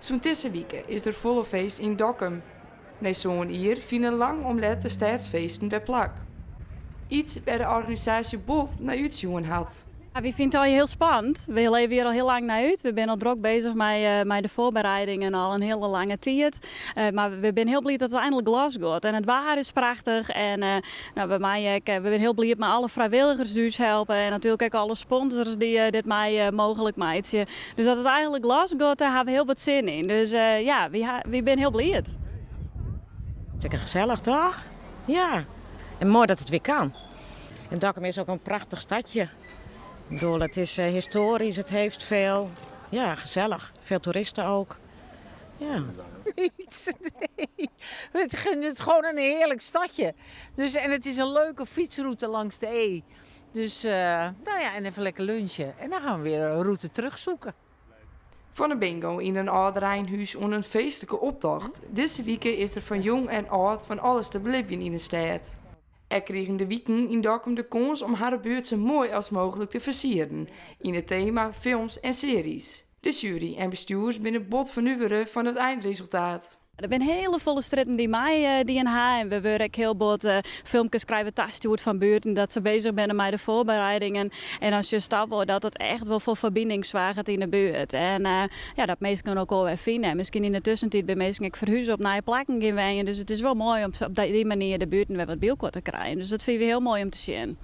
Sûnt dizze wike is der folop feest yn Dokkum. Nei sân jier fine lang om let de stêdsfeesten wer plak. Yts wêr't de organisaasje bot nei útsjoen hat. Wy fine it al hiel spannend. Wy leve hjir al hiel lang nei út. We binne al drok beuzich mei, mei de foarbereidingen al in hiele lange tiid. Mar we binne hiel bliid dat it einlik los giet. En it waar is prachtich. En no, we meie ek, we binne hiel bliid mei alle frijwilligers dy't ús helpe. En natuerlik ek alle sponsors dy't dit mei mooglik meitsje. Dus dat it einlik los giet, dêr hawwe we hiel wat sin yn. Dus ja, wy, wy binne hiel bliid. Hartstikke gesellich, toch? Ja. En moai dat it wer kan. En Dokkum is ek in prachtich stêdje. Ik bedoel, it is histoarysk, it hat folle. Ja, gesellich. Folle toeristen ek. Ja. Nee, het is gewoan in hearlik stêdje. Dus, en it is in leuke fytsrûte lâns de E. Dus, no ja, en even lekker lunchen. En dan gean we wer in rûte terugzoeken. Fan in bingo yn in âldereinhûs oant in feestlike optocht. Dizze wike is der foar jong en âld fan alles te belibjen yn de stêd. Ek krigen de wiken yn Dokkum de kâns om har buert sa moai as mooglik te fersieren yn it tema films en searjes. De sjuery en bestjoerders binne bot fernuvere fan it einresultaat. Der binne hiele folle strjitten dy't meidien ha en we wurde ek hiel bot filmkes krije we tastjoerd fan buerten dat se beuzich binne mei de foarbereidingen. En dan sjochst dan wol dat it echt wol foar ferbining soarget yn de buert. En ja, dat minsken elkoar wer fine. En miskien yn de tuskentiid binne minsken ek ferhuze op nije plakken gean wenjen. Dus it is wol moai om op dy manier de buerten wer wat by elkoar te krijen. Dus dat fine we hiel moai om te sjen.